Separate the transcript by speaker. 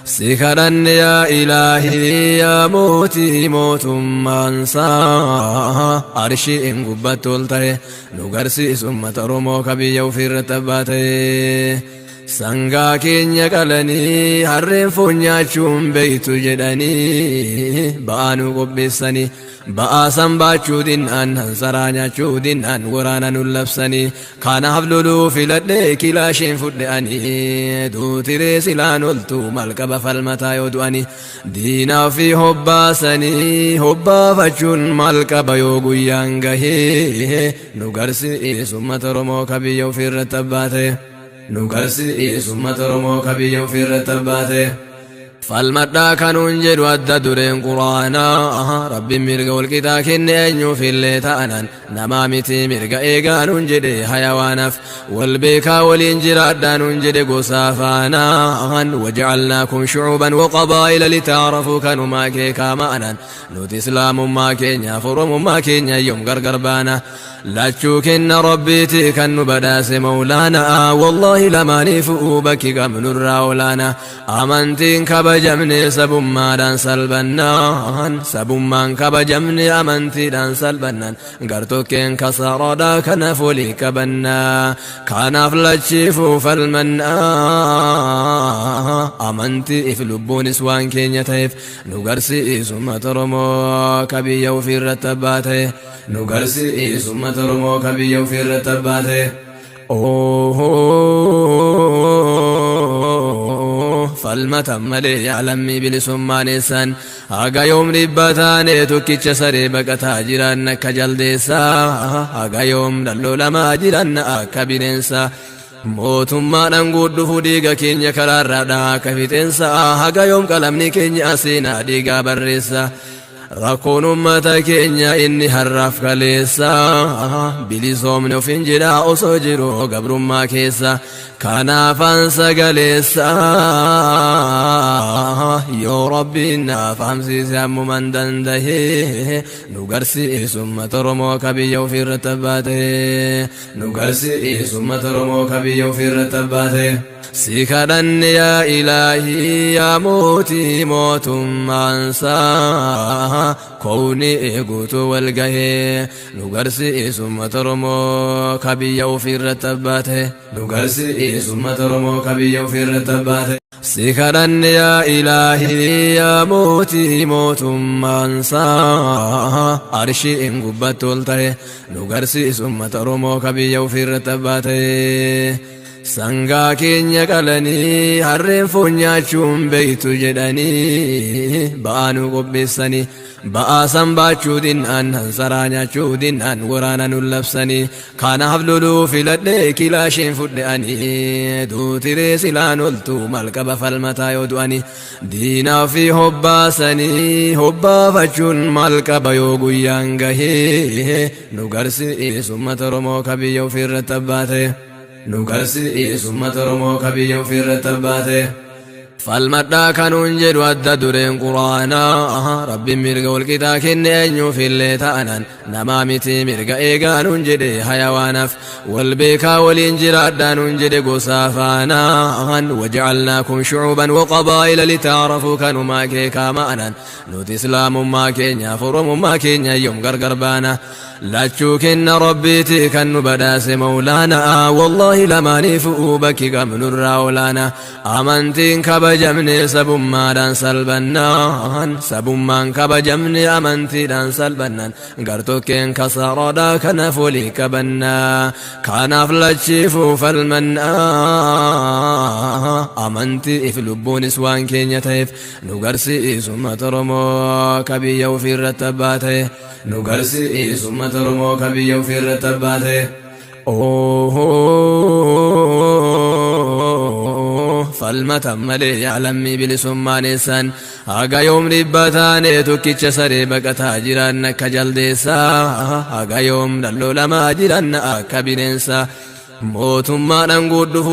Speaker 1: Si kadhanne yaa ilaahii yaa mootii mootummaan isaa arshiin gubbatti ol ta'e nu garsiisu ummata Oromoo ka biyya ofiirratti abbaa ta'e. Sangaa keenya qalanii harreen foon nyaachuun beeytu jedhanii ba'aa nu qopheessanii ba'aa san baachuu dinnaan hansaraa nyaachuu dinnaan waraana nu labsanii kanaaf loluu filadhe kilaashiin fudhe ani duutiree silaan oltu malqaba falmataa yoo du'ani diinaa fi hobbaasanii hobbaafachuun malqaba yoo guyyaan gahee nu garsiisu ummata Oromoo ka biyya ofiirratti abbaa ta'e. Nu garsiisu ummata Oromoo ka biyya ofiirratti abbaa ta'e. Falmadhaa kanuun jedhu adda dureen quraanaa Rabbiin mirga walqixaa kenne eenyuuf illee ta'anan namaa miti mirga eegaa nuun jedhe hayawaanaaf wal beekaa waliin jiraadhaa nuun jedhe gosaa faanaan waja'alnaakum shucuuban waqabaa'ila litaarafuu kanumaa keekaa ma'anan nuti islaamummaa keenyaaf oromummaa keenya yoom gargar baana lachuu kenna rabbiiti kan nu badhaase mawlaana wallaahi lamaaniifuu bakki qabnurraa olaana amantiin kabajamne sabummaadhaan salbannaan sabummaan kabajamne amantiidhaan salbannaan gartokkeen kasaaraadhaa kanaaf walii qabannaa kanaaf lachiifuu falmannaa amantiif lubbuunis waan keenya ta'eef nu garsiisu ummata Oromoo ka biyya ofiirratti abbaa ta'e nu garsiisu ummata Oromoo ka biyya ofiirratti abbaa ta'e. Falmatan malee yaalammii bilisummaan eessan haga yoom dhibba taane tokkicha saree baqataa jiran akka jaldeessaa haga yoom dhalloolamaa jiran akka bineensaa mootummaadhaan guddufuu dhiiga keenya karaarraadhaa akka fixeensaa haga yoom qalamni keenya seenaa dhiigaa barreessa rakkoon ummata keenya inni har'aaf kaleessa bilisoomni ofiin jedha osoo jiru gabrummaa keessa kanaafan sagaleessa yoo rabbiin naaf hamsiise ammuman dandahe nu garsiisu ummata Oromoo ka biyya ofiirratti abbaa ta'e nu garsiisu ummata Oromoo ka biyya ofiirratti abbaa ta'e. Si kadhanne yaa ilaahii yaa mootii mootummaan isaa koowni guutuu wal gahee nu garsiisu ummata Oromoo ka biyya ofiirratti abbaa ta'e nu garsiisu ummata Oromoo ka biyya ofiirratti abbaa ta'e. Si kadhanne yaa ilaahii yaa mootii mootummaan isaa arshiin gubbatti ol ta'e nu garsiisu ummata Oromoo ka biyya ofiirratti abbaa ta'e. Sangaa keenya qalanii harreen foon nyaachuun beeytu jedhanii ba'aa nu qopheessanii ba'aa san baachuu dinnaan hansaraa nyaachuu dinnaan waraana nu labsanii kanaaf loluu filadhe kilaashiin fudhe ani duutiree silaan oltu malqaba falmataa yoo du'ani diinaa fi hobbaasanii hobbaafachuun malqaba yoo guyyaan gahee nu garsiisu ummata Oromoo ka biyya ofiirratti abbaa ta'e. Nu garsiisu ummata Oromoo ka biyya ofiirratti abbaa ta'e. Falmadhaa kanuun jedhu adda dureen quraanaa Rabbiin mirga walqixaa kenne eenyuuf illee ta'anan namaa miti mirga eegaa nuun jedhe hayawaanaaf wal beekaa waliin jiraadhaa nuun jedhe gosaa faanaan waja'alnaakum shucuuban waqabaa'ila litaarafuu kanumaa keekaa ma'anan nuti islaamummaa keenyaaf oromummaa keenya yoom gargar baana lachuu kenna rabbiiti kan nu badhaase mawlaana wallaahi lamaaniifuu bakki qabnurraa olaana amantiin kabajamne sabummaadhaan salbannaan sabummaan kabajamne amantiidhaan salbannaan gartokkeen kasaaraadhaa kanaaf walii qabannaa kanaaf lachiifuu falmannaa amantiif lubbuunis waan keenya ta'eef nu garsiisu ummata Oromoo ka biyya ofiirratti abbaa ta'e nu garsiisu ummata Oromoo ka biyya ofiirratti abbaa ta'e. Falmatan malee yaalammii bilisummaan eessan haga yoom dhibba taane tokkicha saree baqataa jiran akka jaldeessaa haga yoom dhalloolamaa jiran akka bineensaa mootummaadhaan guddufuu.